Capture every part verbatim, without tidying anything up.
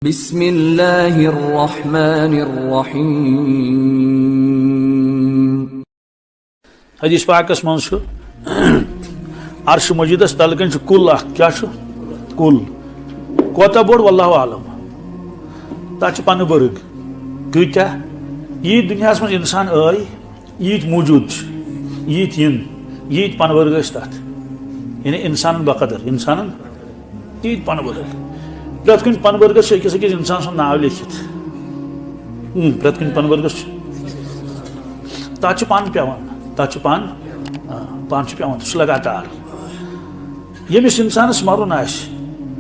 بسم الله الرحمن الرحيم. حدیث پاکس منٛز چھُ عرش مجیدس تلہٕ کنۍ چھُ کُل اکھ۔ کیٛاہ چھُ؟ کُل۔ کوتاہ بوٚڑ؟ واللہ عالم۔ تتھ چھِ پنہٕ بٔرٕگ۔ کۭتیاہ؟ ییٖتۍ دُنیاہس منٛز انسان ٲے، ییٖتۍ موٗجوٗد چھِ، ییٖتۍ یِن، ییٖتۍ پنہٕ بٔرٕگ ٲسۍ تتھ۔ یعنی انسانن بقدر، انسانن ییٖتۍ پنہٕ بٔرٕگ۔ پرٛٮ۪تھ کُنہِ پنہٕ بٔرگس چھُ أکِس أکِس انسان سُنٛد ناو لیکھِتھ۔ اۭں، پرٛٮ۪تھ کُنہِ پنہٕ بٔرگس چھُ۔ تتھ چھُ پن پٮ۪وان، تتھ چھُ پن، آ، پن چھُ پٮ۪وان، سُہ چھُ لگاتار۔ ییٚمِس انسانس مرُن آسہِ،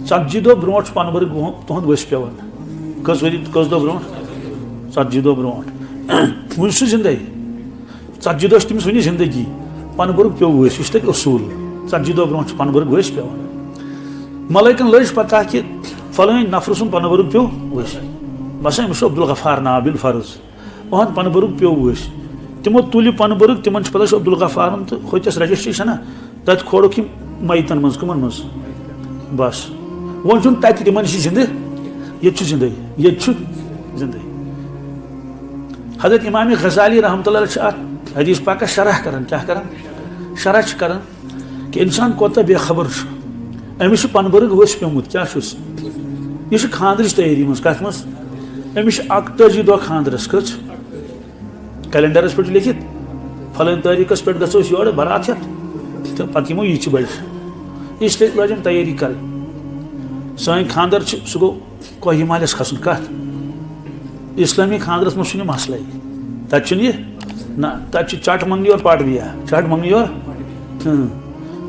ژتجی دۄہ برونٛٹھ چھُ پنہٕ بٔرٕگ وُہ-، تُہُنٛد ؤسۍ پٮ۪وان۔ کٔژ ؤری، کٔژ دۄہ برونٛٹھ؟ ژتجی دۄہ برونٛٹھ۔ وُنہِ چھُ سُہ زندے۔ ژتجی دۄہ چھِ تٔمِس وُنہِ زندگی۔ پنہٕ بٔرٕگ پیوٚو ؤسۍ، یہِ چھُ تَتہِ اصوٗل۔ ژتجی دۄہ برونٛٹھ چھُ پنہٕ بٔرٕگ ؤسۍ پٮ۪وان۔ ملٲیکن لٔج پتہ کہِ فلٲنۍ نفرٕ سُنٛد پنہٕ بٔرٕگ پیوٚو ؤسۍ۔ باسان، أمِس چھُ عبدالغفار ناو بالفرض۔ اُہُنٛد پنہٕ بٔرٕگ پیوٚو ؤسۍ۔ تِمو تُل یہِ پنہٕ بٔرٕگ، تِمن چھُ پتہ، چھُ عبدالغفارن تہٕ ہوٚتٮ۪س رجسٹری چھَنا، تَتہِ کھولُکھ یِم میتن منٛز۔ کٕمن منٛز؟ بس۔ وۄنۍ چھُنہٕ تَتہِ تِمن نِش زِندٕ، ییٚتہِ چھُ زِندَے، ییٚتہِ چھُ زِندَے۔ حضرت امام غزالی رحمتہ اللہ چھِ اَتھ حدیث پاکس شرح کران۔ کیٛاہ کران؟ شرح چھِ کران کہِ انسان کوتاہ بے خبر چھُ۔ أمِس چھُ پنہٕ بٔرٕگ ؤسۍ پیوٚمُت۔ کیٛاہ چھُس؟ یہِ چھُ خانٛدرٕچ تیٲری منٛز۔ کتھ منٛز؟ أمِس چھِ اکتٲجی دۄہ خانٛدرس۔ کٔژ؟ کیلنڈرس پٮ۪ٹھ لیکھِتھ، فلٲنۍ تٲریٖخس پٮ۪ٹھ گژھو أسۍ یورٕ بارات ہٮ۪تھ، تہٕ پتہٕ یِمو یہِ تہِ بڑِ۔ اس لیے لٲجِن تیٲری کرٕنۍ۔ سٲنۍ خانٛدر چھِ، سُہ گوٚو کوہ ہمالیس کھسُن۔ کتھ؟ اسلٲمی خانٛدرس منٛز چھُنہٕ یہِ مسلے۔ تتہِ چھُنہٕ یہِ، نہ، تتہِ چھُ چٹ منٛگنہٕ یور پاٹ بیا، چٹ منٛگنہٕ یور۔ اۭں۔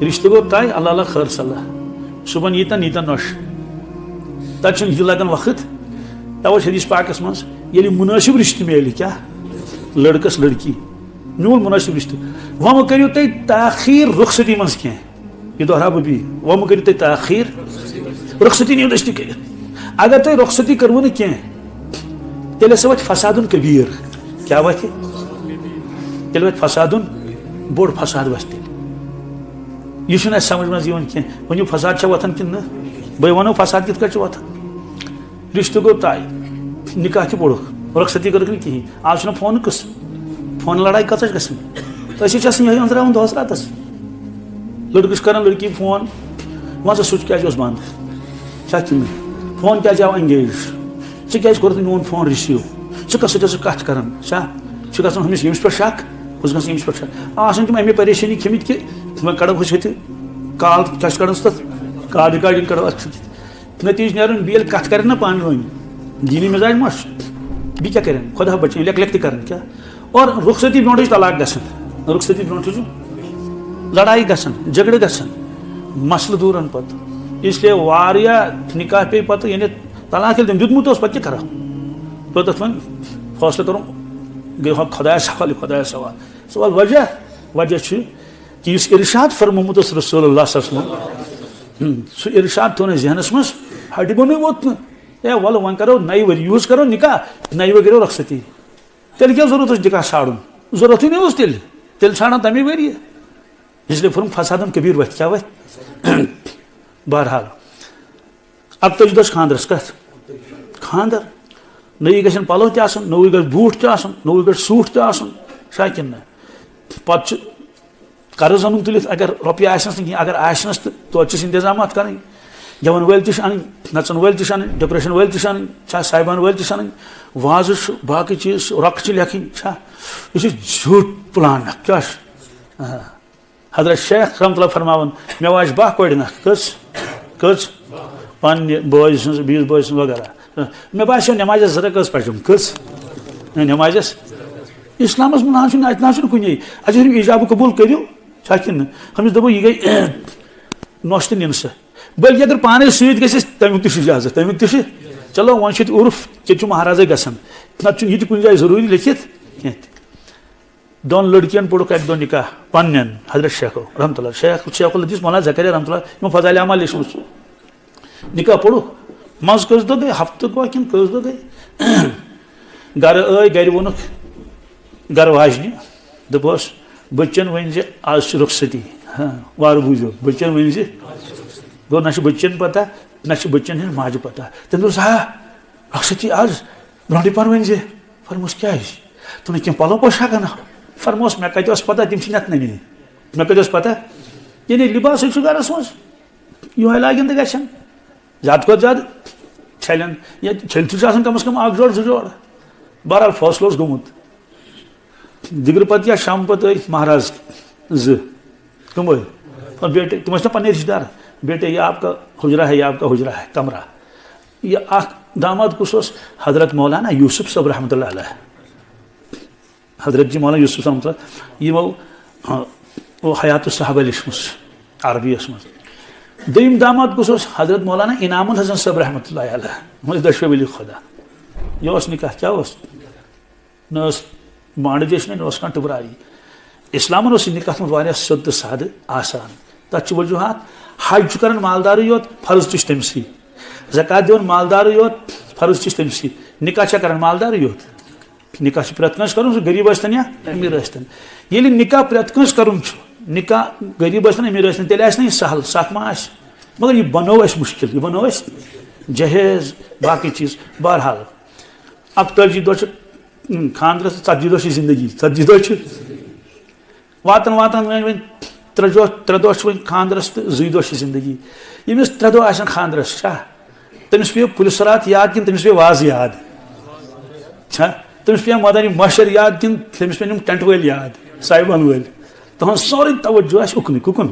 رشتہٕ گوٚو طے، اللہ اللہ خٲر صلاح۔ صبحن ییٖتن، ییٖتن نۄش۔ تتہِ چھُنہٕ یہِ لگان وقت۔ توے چھُ حدیث پاکس منٛز، ییٚلہِ مُنٲسِب رِشتہٕ میلہِ کیٛاہ؟ لٔڑکس لٔڑکی میون مُنٲسِب رِشتہٕ۔ وۄنۍ مہ کٔرِو تُہۍ تاخیر رخصتی منٛز کینٛہہ۔ یہِ دۄہراو بہٕ بیٚیہِ۔ وۄنۍ مہ کٔرِو تُہۍ تاخیر رخصتی نِیِو دٔستی کٔرِتھ۔ اگر تۄہہِ رخصتی کٔروٕ نہٕ کینٛہہ، تیٚلہِ ہسا وَتھِ فسادُن کبیٖر۔ کیٛاہ وَتھِ؟ تیٚلہِ وَتھِ فسادُن، بوٚڑ فساد وَتھِ تیٚلہِ۔ یہِ چھُنہٕ اَسہِ سمجھ منٛز یِوان کینٛہہ۔ ؤنِو، فساد چھا وۄتھان کِنہٕ نہٕ؟ بہٕ وَنو، فساد کِتھ کٲٹھۍ چھُ وۄتھان۔ رشتہٕ گوٚو طے، نکاح تہِ پوٚرُکھ، رۄخصتی کٔرٕکھ نہٕ کِہیٖنۍ۔ آز چھُنہٕ فونہٕ قٕصہٕ، فونہٕ لڑایہِ کۭژاہ چھِ گژھان؟ أسۍ چھِ آسان یِہوٚے أنٛزراوُن دۄہس راتس۔ لڑکہٕ چھُ کران لڑکی فون، وَن سا سُچ کیٛازِ اوس بنٛد؟ چھا کِنہٕ نہٕ؟ فون کیٛازِ آو انگیج؟ ژےٚ کیٛازِ کوٚرُتھ نہٕ میون فون رِسیٖو؟ ژٕ کَس سۭتۍ ٲسٕکھ کَتھ کران؟ چھا؟ چھُ گژھان ہُمِس ییٚمِس پٮ۪ٹھ شک، ہُس گژھان ییٚمِس پٮ۪ٹھ شک۔ آز چھِنہٕ تِم اَمے پریشٲنی کھیٚمٕتۍ کہِ وۄنۍ کَڑو أسۍ ہُتہِ کال، کیٛاہ چھِ کَڑان سُہ تَتھ؟ کال ریکارڈنگ کَڑو اَتھ۔ نتیجہ نیرُن، بیٚیہِ ییٚلہِ کتھ کرن نا پانہٕ ؤنۍ، دینی مزاج ما چھُ؟ بیٚیہِ کیٛاہ کرن؟ خدا بچٲیِن، لیکھ لیکھ تہِ کرن کیٛاہ؟ اور رخصتی برونٛٹھ چھُ طلاق گژھان، رخصتی برونٛٹھ چھُ لڑایہِ گژھان، جھگڑٕ گژھان، مسلہٕ دوٗرن پتہٕ۔ اس لیے واریاہ نکاح پیٚیہِ پتہٕ، یعنی طلاق ییٚلہِ تٔمۍ دیُتمُت اوس، پتہٕ کیٛاہ کرو؟ پتہٕ تتھ وۄنۍ فٲصلہٕ کرُن، گٔے ہۄ خۄدایس حوالہٕ، خۄدایس حوالہٕ۔ سوال وجہ، وجہ چھُ کہِ یُس ارشاد فرمومُت اوس رسول اللہ صلی اللہ علیہ وسلم، ہم، سُہ ارشاد تھوٚو نہٕ ذہنس منٛز، ہٹہِ گوٚو نہٕ ووت نہٕ۔ اے، وَلہٕ وۄنۍ کرو نَیہِ ؤری، یُہُس کرو نکاح، نَیہِ ؤری کرو رۄخصتی۔ تیٚلہِ کیٛاہ ضروٗرت اوس نکاح ژھانٛڈُن؟ ضروٗرتھٕے نہٕ اوس تیٚلہِ۔ تیٚلہِ ژھانٛڈان تَمے ؤریہِ۔ اس لیے فرموو فسادن کبیر وَتھِ، کیٛاہ وَتھِ؟ بہرحال، اَکتٲجی دۄہ چھِ خانٛدرس کَتھ؟ خانٛدر۔ نٔیی گژھن پَلو تہِ آسُن، نوٚوُے گژھِ بوٗٹھ تہِ آسُن، نوٚوُے گژھِ سوٗٹ تہِ آسُن، چھا کِنہٕ نہ؟ پَتہٕ چھُ قرض اَنُن تُلِتھ، اگر رۄپیہِ آسنَس نہٕ کِہیٖنۍ، اگر آسنَس تہٕ توتہِ چھِس انتظامات کَرٕنۍ۔ گٮ۪وَن وٲلۍ تہِ چھِ اَنٕنۍ، نَژَن وٲلۍ تہِ چھِ اَنٕنۍ، decoration وٲلۍ تہِ چھِ اَنٕنۍ، چھا صاحبان وٲلۍ تہِ چھِ اَنٕنۍ، وازٕ چھُ، باقٕے چیٖز چھِ، رۄخ چھِ لیکھٕنۍ، چھا؟ یہِ چھُ زیوٗٹھ plan اَکھ، کیٛاہ چھُ؟ آ۔ حضرت شیخ رحمتہ اللہ فرماوان، مےٚ واجہِ باہ کورِ نکھٕ۔ کٔژ؟ کٔژ؟ پننہِ بٲے سٕنٛز، بیٚیِس بٲے سٕنٛز وغیرہ۔ مےٚ باسیٚو نمازِ زٕ رکٲژ پجم۔ کٔژ؟ نہ، نمازِ اسلامس منٛز نہ حظ چھُنہٕ، اتہِ نہ حظ چھُنہٕ کُنے۔ اتہِ چھُ صرف ایجاب قبول کٔرِو، چھا کِنہٕ نہ؟ ہُمِس دپو، یہِ گٔے نۄش تہٕ نِنہٕ سۄ۔ بلکہِ اگر پانے سۭتۍ گژھِ، تمیُک تہِ چھُ اجازت، تمیُک تہِ چھُ۔ چلو، وۄنۍ چھُ ییٚتہِ عرف، ییٚتہِ چھُ مہرازے گژھان، نتہٕ چھُنہٕ یہِ تہِ کُنہِ جایہِ ضروٗری لیکھِتھ کینٛہہ تہِ۔ دۄن لڑکین پوٚرُکھ اکہِ دۄہ نکاح پننٮ۪ن، حضرت شیخو رحمتہ اللہ، شیخ، شیخ الحدیث مولانا زکریا رحمتہ اللہ، یِمو فضائل اعمال لیچھمٕژ۔ نکاح پوٚرُکھ، منٛزٕ کٔژ دۄہ گٔے، ہفتہٕ گوٚو کِنہٕ کٔژ دۄہ گٔے؟ گرٕ ٲے، گرِ ووٚنُکھ گرٕ واجنہِ، دوٚپہوس، بٔچن ؤنۍ زِ آز چھِ رخصتی۔ ہاں، وارٕ بوٗزِو، بٔچن ؤنۍ زِ۔ گوٚو، نہ چھِ بٔچن پتہ، نہ چھِ بٔچن ہٕنٛز ماجہِ پتہ۔ تٔمۍ دوٚپُس، ہا، اکھ سۭتی آز برونٛٹھٕے پہن ؤنۍ زِ، فرموس، کیٛازِ؟ تُہۍ نہٕ کینٛہہ پلو پوشاک اَنان؟ فرموس، مےٚ کَتہِ اوس پتہ تِم چھِ نٮ۪تھ نٔنی؟ مےٚ کَتہِ اوس پتہ؟ یعنی لباسٕے چھُ گرس منٛز، یِہوٚے لاگن تہٕ گژھن۔ زیادٕ کھۄتہٕ زیادٕ چھَلن، یا چھٔلۍ تہِ چھُ آسان کم از کم اکھ جوڑ زٕ جوڑ۔ بہرحال فٲصلہٕ اوس گوٚمُت۔ دِگرٕ پتہٕ یا شامہٕ پتہٕ ٲسۍ مہراز زٕ۔ کٕم ٲسۍ؟ اور بیٹے، تِم ٲسۍ نا پنٕنۍ رشتہٕ دار۔ بیٹے، یہ آپ کا حجرہ ہے، یہ آپ کا حجرہ ہے، کمرہ۔ یہ اکھ داماد کُس اوس؟ حضرت مولانا یوسف صٲب رحمتہ اللہ علیہ۔ حضرت جی مولانا یوسف صٲب رحمتہ اللہ، یِمو، آ، او حیات الصحابہ لیچھمٕژ عربیس منٛز۔ دوٚیِم داماد کُس اوس؟ حضرت مولانا انعام الحسن صٲب رحمتہ اللہ علیہ۔ یِم ٲسۍ دۄشوے ولی خدا۔ یہِ اوس نکاح، کیٛاہ اوس؟ نہ ٲس بانڈٕ جیش، نہ اوس کانٛہہ ٹُبرائی۔ اسلامن اوس یہِ نکاح تھوٚمُت واریاہ سیوٚد تہٕ سادٕ آسان۔ تتھ چھِ وجوہات، حج چھُ کران مالدارٕے یوت، فرض تہِ چھُ تٔمسٕے۔ زکوٰۃ دِوان مالدارٕے یوت، فرض تہِ چھُ تٔمسٕے۔ نکاح چھا کران مالدارٕے یوت؟ نکاح چھُ پرٛٮ۪تھ کٲنٛسہِ کرُن، سُہ غریٖب ٲسۍتن یا أمیٖر ٲسۍتن۔ ییٚلہِ نکاح پرٛٮ۪تھ کٲنٛسہِ کرُن چھُ، نکاح غریٖب ٲسۍتن، أمیٖر ٲسۍتن، تیٚلہِ آسہِ نہٕ یہِ سہل، سخ ما آسہِ؟ مگر یہِ بنوو اَسہِ مشکل، یہِ بنوو اَسہِ جہیز، باقٕے چیٖز۔ بہرحال، اکتٲجی دۄہ چھِ، اۭں، خانٛدرس، ژتجی دۄہ چھِ زندگی، ژتجی دۄہ چھِ واتان واتان وۄنۍ، وۄنۍ ترٛےٚ دۄہ، ترٛےٚ دۄہ چھِ وۄنۍ خانٛدرس تہٕ زٕے دۄہ چھِ زندگی۔ ییٚمِس ترٛےٚ دۄہ آسن خانٛدرس، چھا تٔمِس پیٚیہِ پُلہِ صراط یاد کِنہٕ تٔمِس پیٚیہِ وازٕ یاد؟ چھا تٔمِس پیٚیہِ مٲدانِ محشر یاد کِنہٕ تٔمِس پیٚیہِ یِم ٹٮ۪نٹ وٲلۍ یاد، سایبان وٲلۍ؟ تُہُنٛد سورُے توجہ آسہِ اُکنُے۔ کُکُن؟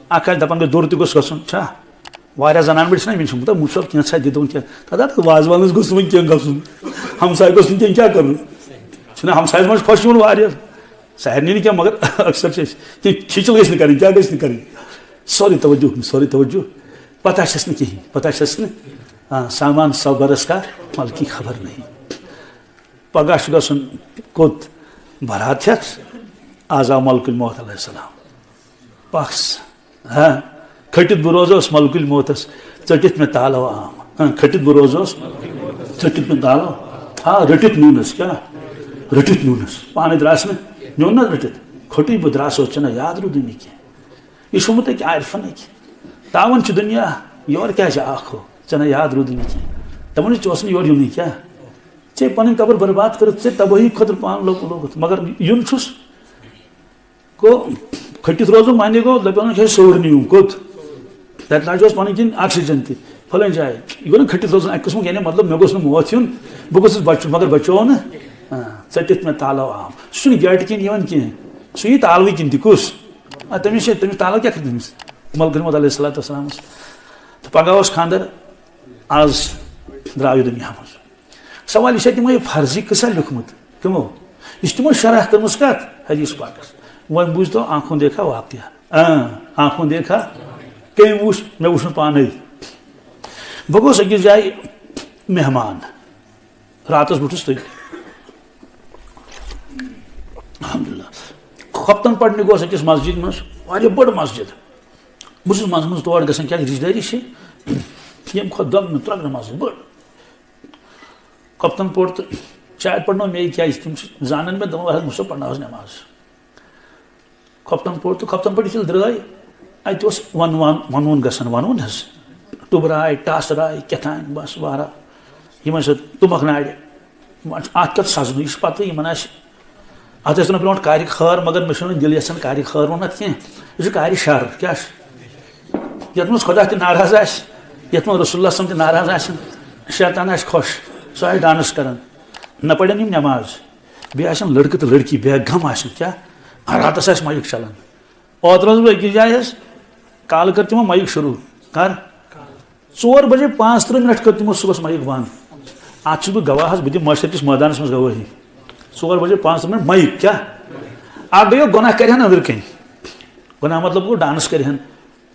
اکھ آسہِ دپان، گٔے دوٚر تہِ گوٚژھ گژھُن، چھا؟ واریاہ زنان بٔڑۍ چھِنہ یِمن چھُ مطلب، مُشکل کینٛژھا دِتھ دِوان کینٛہہ۔ تَتھ ہا وازوانَس گوٚژھ نہٕ وۄنۍ کینٛہہ گژھُن۔ ہمسایہِ گوٚژھ نہٕ کینٛہہ، کیٛاہ کَرُن؟ چھُنہ ہمسایَس منٛز خۄش یِوان واریاہ۔ سارنٕے نہٕ کینٛہہ، مگر اکثر چھِ أسۍ کینٛہہ کھیٖچل گژھِ نہٕ کَرٕنۍ، کیٛاہ گژھِ نہٕ کَرٕنۍ؟ سورُے توجہ، سورُے توجہ۔ پتہ چھَس نہٕ کِہیٖنۍ، پتہ چھَس نہٕ۔ آ، سامان سوبرس کا ملکی خبر نہیں۔ پگاہ چھُ گژھُن کوٚت؟ بارات ہٮ۪تھ۔ آز آو ملک الموت علیہ السلام۔ پکھ سا۔ ہاں، کھٔٹِتھ بہٕ روزوس ملکُل موتس، ژٔٹِتھ مےٚ تالو عام۔ ہاں، کھٔٹِتھ بہٕ روزوس، ژٔٹِتھ مےٚ تالو۔ آ، رٔٹِتھ نیونس، کیٛاہ؟ رٔٹِتھ نیونس۔ پانے درٛاس نہٕ، نیوٗن نہ رٔٹِتھ۔ کھوٚٹُے بہٕ درٛاسو، ژےٚ نہ یاد روٗدُے نہٕ کینٛہہ۔ یہِ چھُ ووٚنمُت أکۍ عارفن أکۍ۔ تاوان چھُ دُنیا، یورٕ کیٛازِ آکھ ہو؟ ژےٚ نہ یاد روٗدُے نہٕ کینٛہہ۔ دَپان چھُ، ژےٚ اوس نہٕ یورٕ یُنٕے کیٛاہ؟ ژےٚ پنٕنۍ قبر برباد کٔرٕتھ، ژےٚ تبٲہی خٲطرٕ پان لوٚگ-، لوٚگُتھ، مگر یُن چھُس۔ گوٚو، کھٔٹِتھ روزُن معنی گوٚو، دَپان چھِ، ہے، سوٚر نِیِو، کوٚت؟ تَتہِ نہ حظ اوس پَنٕنۍ کِنۍ آکسیجن تہِ، فلٲنۍ جایہِ۔ یہِ گوٚو نہ کھٔٹِتھ روزُن اَکہِ قٕسمُک، یعنی مطلب، مےٚ گوٚژھ نہٕ موت یُن، بہٕ گوٚژھُس بَچُن، مگر بَچوو نہٕ۔ آ، ژٔٹِتھ مےٚ تالو عام۔ سُہ چھُنہٕ گیٹہٕ کِنۍ یِوان کینٛہہ، سُہ یی تالوٕے کِنۍ تہِ۔ کُس؟ آ، تٔمِس چھِ، تٔمِس تالو کیٛاہ کٔرِتھ تٔمِس؟ ملک الموت علیہ الصلوۃ والسلامَس۔ تہٕ پگاہ اوس خانٛدر، آز درٛاو یہِ دُنیا منٛز۔ سوال، یہِ چھا تِمو یہِ فرضی قصہ لیوٗکھمُت؟ کٕمو؟ یہِ چھِ تِمو شرح کٔرمٕژ کتھ؟ حدیث پاکس۔ وۄنۍ بوٗزتو، آنکھوں دیکھا واقعہ۔ اۭں، آنکھوں دیکھا۔ کٔمۍ وُچھ؟ مےٚ وُچھ نہٕ پانے۔ بہٕ گوٚوُس أکِس جایہِ مہمان۔ راتس وُچھُس تٔتۍ۔ الحمدللہ۔ خۄفتن پرنہِ گوٚوُس أکِس مسجد منٛز، واریاہ بٔڑ مسجد۔ بہٕ چھُس منٛزٕ منٛزٕ تور گژھان، کیٛازِ رشتہٕ دٲری چھِ۔ ییٚمہِ کھۄتہٕ دۄگنہٕ ترٛۄگنہٕ مسجد بٔڑ۔ خۄفتن پوٚر تہٕ شاید پرنو مے، کیٛازِ تِم چھِ زانان مےٚ، دوٚپُن، "وَلہٕ حظ، مُسا، پرناوس نٮ۪ماز۔" خۄفتن پوٚر تہٕ خۄفتن پٔرِتھ ییٚلہِ درٛاے، اَتہِ اوس وَن وَن، وَنوُن گژھان، وَنوُن حظ۔ ٹُبراے، ٹاسراے، کیٛاہ تام، بس واریاہ۔ یِمن سۭتۍ تُمبکھ نارِ۔ وۄنۍ چھُ اَتھ کیٛاہ سَزنہٕ؟ یہِ چھُ پَتہٕ یِمن آسہِ، اَتھ ٲسۍ وَنان برونٛٹھ کارِ خٲر، مگر مےٚ چھُنہٕ دِل یَژھان کارِ خٲر وَنُن اَتھ کینٛہہ۔ یہِ چھُ کارِ شَر۔ کیٛاہ چھُ؟ یَتھ منٛز خۄدا تہِ ناراض آسہِ، یَتھ منٛز رسول اللہ صلی اللہ علیہ وسلم تہِ ناراض آسن، شیطان آسہِ خۄش، سُہ آسہِ ڈانس کران، نہ پرن یِم نٮ۪ماز۔ بیٚیہِ آسن لڑکہٕ تہٕ لڑکی بے غم آسن، کیٛاہ؟ راتس آسہِ مایِک چلان۔ اوترٕ اوسُس بہٕ أکِس جایہِ حظ، کالہٕ کٔر تِمو مایِک شروٗع۔ کر؟ ژور بجے پانٛژھ تٕرٛہ منٹ کٔر تِمو صُبحس مایِک بنٛد۔ اتھ چھُس بہٕ گواہ حظ، بہٕ دِمہٕ معاشرٕ کِس مٲدانس منٛز گوٲہی۔ ژور بجے پانٛژھ تٕرٛہ منٹ مایِک، کیٛاہ؟ اکھ گٔیو گۄناہ کرِ ہن أنٛدرٕ کنۍ۔ گۄناہ مطلب گوٚو ڈانس کرِ ہن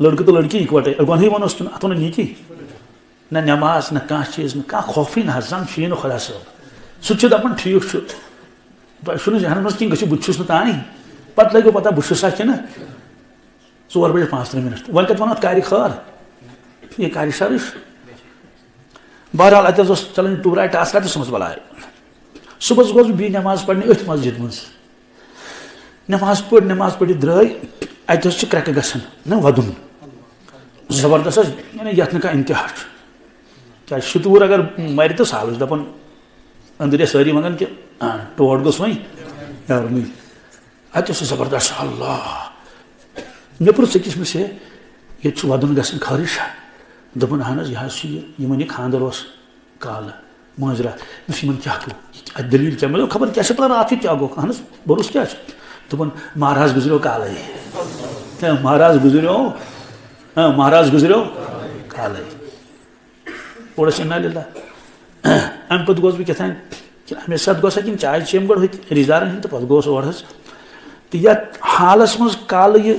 لڑکہٕ تہٕ لڑکی اکوٹے۔ گۄنہٕے ونوس کِنہٕ اتھ ونو نیکی؟ نہ نٮ۪ماز، نہ کانٛہہ چیٖز، نہ کانٛہہ خوفٕے، نہ حظ زن چھُ یی نہٕ خۄدا صٲب۔ سُہ تہِ چھُ دپان، ٹھیٖک چھُ، تۄہہِ چھُنہٕ ذہنس منٛز کِہیٖنۍ، گٔژھِو، بہٕ تہِ چھُس نہٕ تانے۔ پتہٕ لٲگِو پتہ، بہٕ چھُسا کِنہٕ؟ ژور بجے پانٛژھ تٕرٛہ منٹ۔ وۄنۍ کتہِ ونو اتھ کارِ خٲر؟ یہِ کارِ شرٕے چھُ۔ بہرحال، اتہِ حظ اوس چلان ٹوٗرا ٹاسرا تہٕ سُمس بلاے۔ صُبحس گوس بہٕ بیٚیہِ نٮ۪ماز پرنہِ أتھۍ مسجد منٛز۔ نٮ۪ماز پٔر، نٮ۪ماز پٔرِتھ درٛاے، اتہِ حظ چھِ کرٛٮ۪کہٕ گژھان، نہ وَدُن۔ زبردست حظ، یعنی یتھ نہٕ کانٛہہ انتہا چھُ۔ کیٛازِ شتوُر اگر مرِ تہٕ سہلٕے چھُ دَپان، أنٛدٕرۍ ٲسۍ سٲری ونان کہِ، آ، ٹوٹھ گوٚژھ وۄنۍ نیرُنٕے۔ اَتہِ اوس سُہ زبردست، اللہ۔ مےٚ پرٛژھ أکِس، مےٚ سے، ییٚتہِ چھُ ودُن گژھان خٲرٕے چھا؟ دوٚپُن، اہن حظ، یہِ حظ چھُ یہِ، یِمن یہِ خانٛدر اوس کالہٕ مٲنٛزِ راتھ۔ مےٚ ووٚنُس، یِمن کیٛاہ گوٚو؟ یہِ کیٛاہ، اَتھ دٔلیٖل کیٛاہ؟ مےٚ دوٚپ، خبر کیٛاہ چھِ پَران، راتھ کیُتھ کیٛاہ گوٚو؟ اہن حظ، بروس کیٛاہ چھُ؟ دوٚپُن، مہراز گُزریو کالَے۔ ہے، مہراز گُزریو، ہاں، مہراز گُزریو کالَے۔ اور ٲسۍ اِنا لِلّٰہ۔ اَمہِ پَتہٕ گوس بہٕ کیٛاہ تام، کِنہٕ اَمے ساتہٕ گوسا کِنہٕ چاے چیٚم گۄڈٕ ہُتہِ رِشتہٕ دارَن ہِنٛدۍ تہٕ پَتہٕ گوس اورٕ حظ۔ تہٕ یَتھ حالَس منٛز کالہٕ یہِ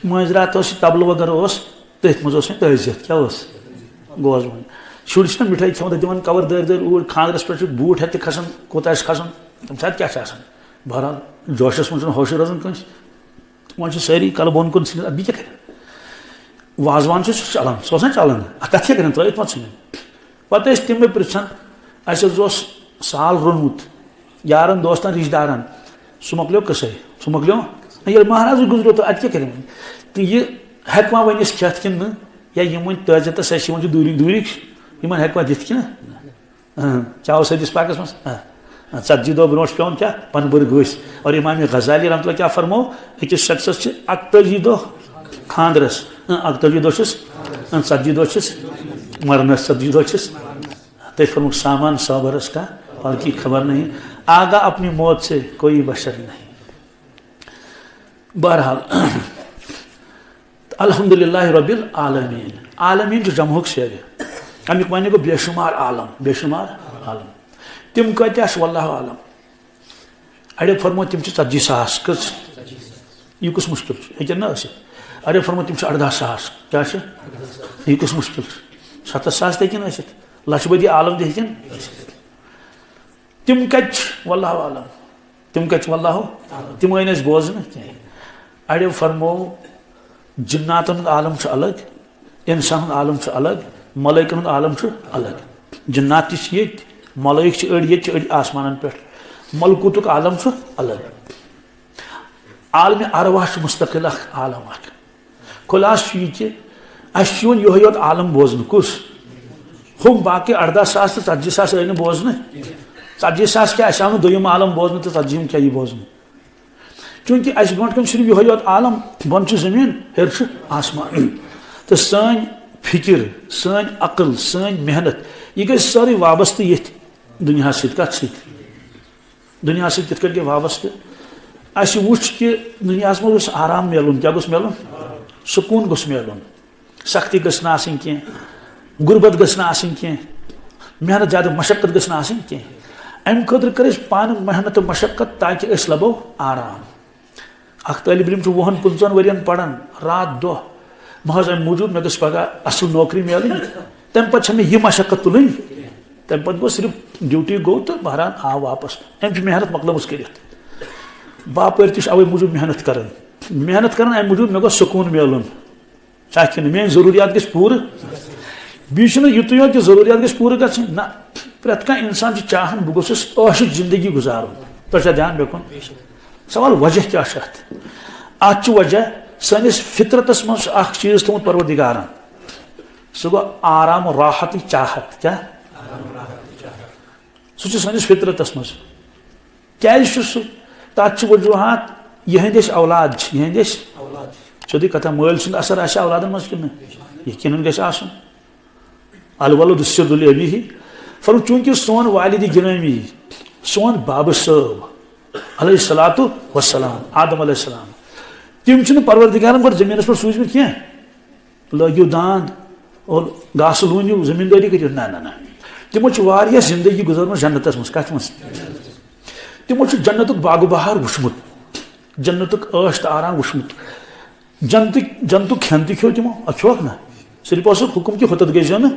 مٲنٛزِ راتھ اوس، یہِ طبلہٕ وغٲرٕ اوس، تٔتھۍ منٛز اوس مےٚ تعزیت۔ کیٛاہ اوس؟ گوس بہٕ وۄنۍ۔ شُرۍ چھِنہ مِٹھٲے کھٮ۪وان تہٕ دِوان کَوَر دٲرۍ دٲرۍ اوٗرۍ، خانٛدرَس پٮ۪ٹھ چھُ بوٗٹھ ہٮ۪تھ تہِ کھَسان، کوٗتاہ آسہِ کھَسان، تَمہِ ساتہٕ کیٛاہ چھُ آسان؟ بہرحال، جوشَس منٛز چھُنہٕ ہوشٕے روزان کٲنٛسہِ۔ وۄنۍ چھِ سٲری کَلہٕ بۄن کُن ژھٕنِتھ، اَدٕ بیٚیہِ کیٛاہ کَرن؟ وازوان چھُ سُہ چَلان، سُہ اوس نہ چَلان، اَتھ تَتھ کیٛاہ کَرن، ترٛٲیِتھ ما ژھٕنن؟ پَتہٕ ٲسۍ تِمَے پِرٛژھان، اَسہِ حظ اوس سال روٚنمُت یارَن دوستَن رِشتہٕ دارَن، سُہ مۄکلیو قٕصَے، سُہ مۄکلیو، ییٚلہِ مہرازٕے گُزریو تہٕ اَتہِ کیٛاہ کَرن؟ تہٕ یہِ ہٮ۪کہٕ ما وۄنۍ أسۍ کھٮ۪تھ کِنہٕ نہٕ؟ یا یِم وۄنۍ تٲجہِ تہٕ سَسہِ یِوان چھِ دوٗرِکۍ دوٗرِکۍ، یِمَن ہٮ۪کہٕ ما دِتھ کِنہٕ؟ اہن، کیٛاہ اوس حدیث پاکس منٛز؟ اہن، اہن، ژتجی دۄہ برونٛٹھ چھُ پٮ۪وان کیٛاہ؟ پنہٕ بٔر گٔژھۍ۔ اور امام غزالی رحمتہ اللہ کیٛاہ فرمو؟ أکِس شخصس چھِ اَکتٲجی دۄہ خانٛدرس، اہن، اَکتٲجی دۄہ چھِس، اہن، ژتجی دۄہ چھِس مرنس، ژتجی دۄہ چھِس۔ تٔتھۍ فرمووُکھ، سامان صبرس کا حال کی خبر نہیں، آگاہ اپنی موت سے کوئی بشر نہیں۔ بہرحال، الحمدللہ رب العالمین۔ عالمین چھُ جمعُک صیغہ۔ اَمیُک معنی گوٚو بے شمار عالم، بے شمار عالم۔ تِم کۭتیاہ چھِ، واللہ عالم۔ اَڑیو فرمو تِم چھِ ژتجی ساس۔ کٔژ؟ یہِ کُس مُشکِل چھُ؟ ہیٚکن نہ ٲسِتھ۔ اَڑیو فرمو تِم چھِ اَرداہ ساس۔ کیٛاہ چھِ؟ یہِ کُس مُشکِل چھُ؟ ستتھ ساس تہِ ہیٚکن ٲسِتھ۔ لچھ بٔدی عالم تہِ ہیٚکن ٲسِتھ۔ تِم کَتہِ چھِ؟ واللہ عالم۔ تِم کَتہِ چھِ؟ واللہ، تِم آیہِ نہٕ اَسہِ بوزنہٕ کینٛہہ۔ اَڑیو فرموو، جِناتَن ہُنٛد عالم چھُ الگ، اِنسان ہُنٛد عالم چھُ الگ، ملٲیکَن ہُنٛد عالم چھُ الگ۔ جِنات تہِ چھِ ییٚتہِ، ملٲیِک چھِ أڑۍ ییٚتہِ، چھِ أڑۍ آسمانَن پٮ۪ٹھ۔ ملکوٗتُک عالم چھُ الگ۔ عالمِ ارواح چھُ مُستقل اَکھ عالم اَکھ۔ خلاصہٕ چھُ یہِ کہِ اَسہِ چھُ یِوان یِہوٚے یوت عالم بوزنہٕ۔ کُس؟ ہُم باقٕے اَرداہ ساس تہٕ ژتجی ساس آیہِ نہٕ بوزنہٕ۔ ژتجی ساس کیٛاہ، اَسہِ آو نہٕ دوٚیِم عالم بوزنہٕ تہٕ ژتجی ہُم کیٛاہ یی بوزنہٕ؟ چوٗنٛکہِ اَسہِ برونٛٹھ کَنہِ چھُنہٕ یِہوٚے یوت عالم، بۄنہٕ چھُ زٔمیٖن، ہیٚرِ چھُ آسمان۔ تہٕ سٲنۍ فِکِر، سٲنۍ عقل، سٲنۍ محنت، یہِ گٔے سٲرٕے وابستہٕ ییٚتھۍ دُنیاہَس سۭتۍ۔ کَتھ سۭتۍ؟ دُنیاہَس سۭتۍ کِتھ کٲٹھۍ گٔے وابستہٕ؟ اَسہِ وُچھ کہِ دُنیاہَس منٛز گوٚژھ آرام میلُن۔ کیٛاہ گوٚژھ میلُن؟ سکوٗن گوٚژھ میلُن۔ سختی گٔژھ نہٕ آسٕنۍ کینٛہہ، غُربت گٔژھ نہٕ آسٕنۍ کینٛہہ، محنت زیادٕ مشقت گٔژھ نہٕ آسٕنۍ کینٛہہ۔ اَمہِ خٲطرٕ کٔر اَسہِ پانہٕ محنت تہٕ مشقت تاکہِ أسۍ لَبو آرام۔ اَکھ طٲلب علم چھُ وُہَن پٕنٛژٕہَن ؤرِیَن پَران، راتھ دۄہ، محض اَمہِ موٗجوٗب مےٚ گٔژھ پَگاہ اَصٕل نوکری میلٕنۍ، تَمہِ پَتہٕ چھَنہٕ مےٚ یہِ مشقت تُلٕنۍ۔ تَمہِ پَتہٕ گوٚو صرف ڈیوٹی گوٚو تہٕ بہرحال آو واپَس۔ أمۍ چھِ محنت مۄکلٲومٕژ کٔرِتھ۔ باپٲرۍ تہِ چھِ اَوَے موٗجوٗب محنت کَران۔ محنت کَران اَمہِ موٗجوٗب مےٚ گوٚژھ سکوٗن میلُن۔ چھا کِنہٕ میٛٲنۍ ضروٗریات گژھِ پوٗرٕ؟ بیٚیہِ چھُنہٕ یُتُے یوت کہِ ضروٗریات گژھِ پوٗرٕ گژھٕنۍ، نہ، پرٛٮ۪تھ کانٛہہ اِنسان چھُ چاہان بہٕ گوٚژھُس عٲشِق زندگی گُزارُن۔ تۄہہِ چھا دھیان مےٚ کُن؟ سوال وجہ کیٛاہ چھُ اَتھ؟ اَتھ چھُ وجہ سٲنِس فطرتس منٛز چھُ اکھ چیٖز تھوٚومُت پروردگارن، سُہ گوٚو آرام و راحتٕچ چاہت۔ کیٛاہ؟ سُہ چھُ سٲنِس فطرتس منٛز۔ کیٛازِ چھُ سُہ؟ تَتھ چھِ وجوٗہات، یِہِنٛدۍ أسۍ اولاد چھِ، یِہِنٛدۍ أسۍ۔ سیوٚدُے کَتھا، مٲلۍ سُنٛد اثر آسہِ اولادَن منٛز کِنہٕ نہٕ؟ یقیناً گژھِ آسُن۔ الولد سر لأبیہ۔ فرموو، چوٗنٛکہِ سون والد گرامی، سون بابہٕ صٲب، علیہ الصلوۃ والسلام، آدم علیہ السلام، تِم چھِنہٕ پروردگارن گۄڈٕ زٔمیٖنَس پٮ۪ٹھ سوٗزمٕتۍ کینٛہہ۔ لٲگِو داند اور گاسہٕ لوٗنِو، زٔمیٖندٲری کٔرِو۔ نہ، نہ، نہ۔ تِمو چھِ واریاہ زندگی گُزٲرمٕژ جنتس منٛز۔ کتھ منٛز؟ تِمو چھُ جنتُک باغ و بہار وُچھمُت، جنتُک عٲش تہٕ آرام وُچھمُت۔ جنتٕکۍ، جنتُک کھٮ۪ن تہِ کھیوٚو تِمو، اَتھ کھیوٚوکھ نہ؟ صرف اوسُکھ حُکُم کہِ ہُتَتھ گٔژھۍ زیو نہٕ۔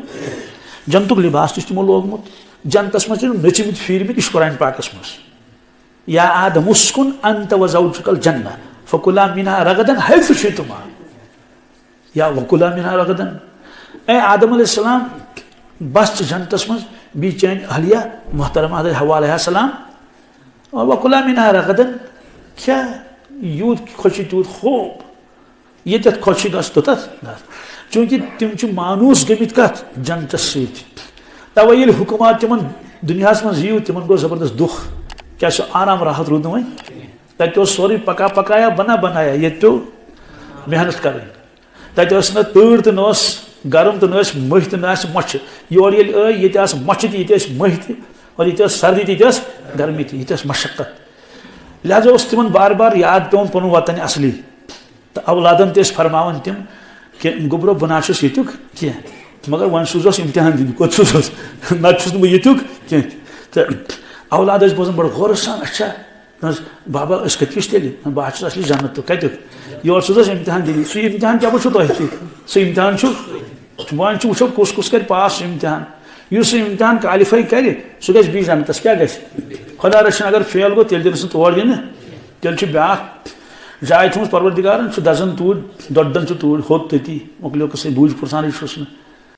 جنتُک لباس تہِ چھُ تِمو لوگمُت۔ جنتس منٛز چھِ تِم نٔژِمٕتۍ پھیٖرمٕتۍ، یہِ چھُ قرآن پاکس منٛز۔ یا آدم اسکن انت و زوجک الجنہ فکلا منها رغدا حیث شئتما۔ یا وکلا منها رغدا۔ اے آدم علیہ السلام، بس ژٕ جنتس منٛز، بیٚیہِ چٲنۍ اہلیہ محترمہ حضرت حوا علیہ السلام۔ وکلا منها رغدا، کھیا یوٗت خۄش چھُے تیوٗت خوب، ییٚتٮ۪تھ خۄش چھُے گژھ توٚتتھ گژھ۔ چوٗنٛکہِ تِم چھِ مانوٗس گٔمٕتۍ کتھ؟ جنتس سۭتۍ۔ توے ییٚلہِ حکومت تِمن دُنیاہس منٛز یِیو، تِمن گوٚو زبردست دُکھ۔ کیٛاہ سُہ آرام راحت روٗد نہٕ وۄنۍ؟ تَتہِ اوس سورُے پکا پکایا بنا بنایا، ییٚتہِ پیوٚو محنت کرٕنۍ۔ تَتہِ ٲس نہٕ تۭر تہٕ نہٕ اوس گرم تہٕ نہٕ ٲسۍ مٔہۍ تہٕ نہٕ آسہِ مۄچھِ۔ یورٕ ییٚلہِ ٲے، ییٚتہِ آسہٕ مۄچھِ تہِ، ییٚتہِ ٲسۍ مٔہۍ تہِ، اور ییٚتہِ ٲس سردی تہِ، ییٚتہِ ٲس گرمی تہِ، ییٚتہِ ٲس مشقت۔ لہذا اوس تِمن بار بار یاد پیوٚمُت پنُن وطن اصلی۔ تہٕ اولادن تہِ ٲسۍ فرماوان تِم کہِ گوٚبرو، بہٕ نہ چھُس ییٚتیُک کینٛہہ، مگر وۄنۍ سوٗزوس امتحان دِنہِ۔ کوٚت سوٗزوس؟ نتہٕ چھُس نہٕ بہٕ ییٚتیُک کینٛہہ۔ تہٕ اولاد ٲسۍ بوزان بڑٕ غورٕ سان، اچھا، نہ حظ، بابا، أسۍ کَتہِ وٕچھ تیٚلہِ؟ نہ، بہٕ حظ چھُس اصلی جنتُک۔ کَتیُک؟ یورٕ سوٗزوس امتحان دِنہِ۔ سُہ امتحان کیٛاہ وٕچھُو تۄہہِ تہِ؟ سُہ امتحان چھُ، وۄنۍ چھُ وٕچھو کُس کُس کرِ پاس سُہ امتحان۔ یُس سُہ امتحان کالِفاے کرِ، سُہ گژھِ بیٚیہِ جنتس۔ کیٛاہ گژھِ؟ خۄدا رٔچھِن، اگر فیل گوٚو، تیٚلہِ دِنَس نہٕ تور دِنہٕ۔ تیٚلہِ چھُ بیٛاکھ جاے تھٲومٕژ پروردگارن، چھُ دزان توٗرۍ، دۄدن چھُ توٗرۍ ہوٚت تٔتی، مۄکلیو قصے، بوٗزۍ پرسانٕے چھُس نہٕ۔